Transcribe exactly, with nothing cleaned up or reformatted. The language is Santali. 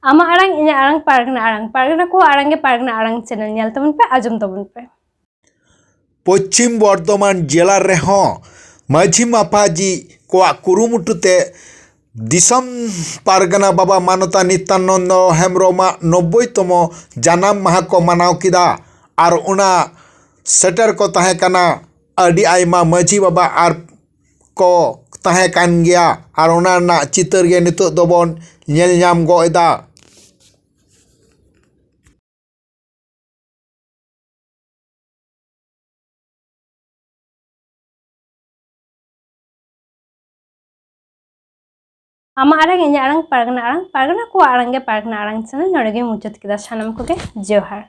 ᱟᱢᱟᱜ ᱟᱲᱟᱝ, ᱤᱧᱟᱹᱜ ᱟᱲᱟᱝ, ᱯᱟᱨᱜᱟᱱᱟ ᱟᱲᱟᱝ, ᱯᱟᱨᱜᱟᱱᱟ ᱠᱚᱣᱟᱜ ᱟᱲᱟᱝ ᱜᱮ ᱯᱟᱨᱜᱟᱱᱟ ᱟᱲᱟᱝ ᱪᱮᱱᱮᱞ ᱧᱮᱞ ᱛᱟᱵᱚᱱ ᱯᱮ, ᱟᱸᱡᱚᱢ ᱛᱟᱵᱚᱱ ᱯᱮ᱾ ᱯᱚᱪᱷᱤᱢ ᱵᱚᱨᱫᱷᱚᱢᱟᱱ ᱡᱮᱞᱟ ᱨᱮᱦᱚᱸ ᱢᱟᱹᱡᱷᱤ ᱢᱟᱯᱟᱡᱷᱤ ᱠᱚᱣᱟᱜ ᱠᱩᱨᱩᱢᱩᱴᱩ ᱛᱮ ᱫᱤᱥᱚᱢ ᱯᱟᱨᱜᱟᱱᱟ ᱵᱟᱵᱟ ᱢᱟᱱᱚᱛᱟᱱ ᱱᱤᱛᱭᱟᱱᱚᱱᱫᱚ ᱦᱮᱢᱵᱨᱚᱢᱟᱜ ᱱᱚᱵᱵᱳᱭ ᱛᱚᱢᱚ ᱡᱟᱱᱟᱢ ᱢᱟᱦᱟ ᱠᱚ ᱢᱟᱱᱟᱣ ᱠᱮᱫᱟ᱾ ᱟᱨ ᱚᱱᱟ ᱥᱮᱴᱮᱨ ᱠᱚ ᱛᱟᱦᱮᱸ ᱠᱟᱱᱟ ᱟᱹᱰᱤ ᱟᱭᱢᱟ ᱢᱟᱹᱡᱷᱤ ᱵᱟᱵᱟ ᱟᱨ ᱠᱚ ᱛᱟᱦᱮᱸ ᱠᱟᱱ ᱜᱮᱭᱟ᱾ ᱟᱨ ᱚᱱᱟ ᱨᱮᱱᱟᱜ ᱪᱤᱛᱟᱹᱨ ᱜᱮ ᱱᱤᱛᱚᱜ ᱫᱚᱵᱚᱱ ᱧᱮᱞ ᱧᱟᱢ ᱜᱚᱫ ᱮᱫᱟ᱾ ᱟᱢᱟᱜ ᱟᱲᱟᱝ, ᱤᱧᱟᱹᱜ ᱟᱲᱟᱝ, ᱯᱟᱨᱜᱟᱱᱟ ᱟᱲᱟᱝ, ᱯᱟᱨᱜᱟᱱᱟ ᱠᱚᱣᱟᱜ ᱟᱲᱟᱝ ᱜᱮ ᱯᱟᱨᱜᱟᱱᱟ ᱟᱲᱟᱝ ᱪᱮᱱᱮᱞ ᱱᱚᱰᱮ ᱜᱮ ᱢᱩᱪᱟᱹᱫ ᱠᱮᱫᱟ᱾ ᱥᱟᱱᱟᱢ ᱠᱚᱜᱮ ᱡᱚᱦᱟᱨ᱾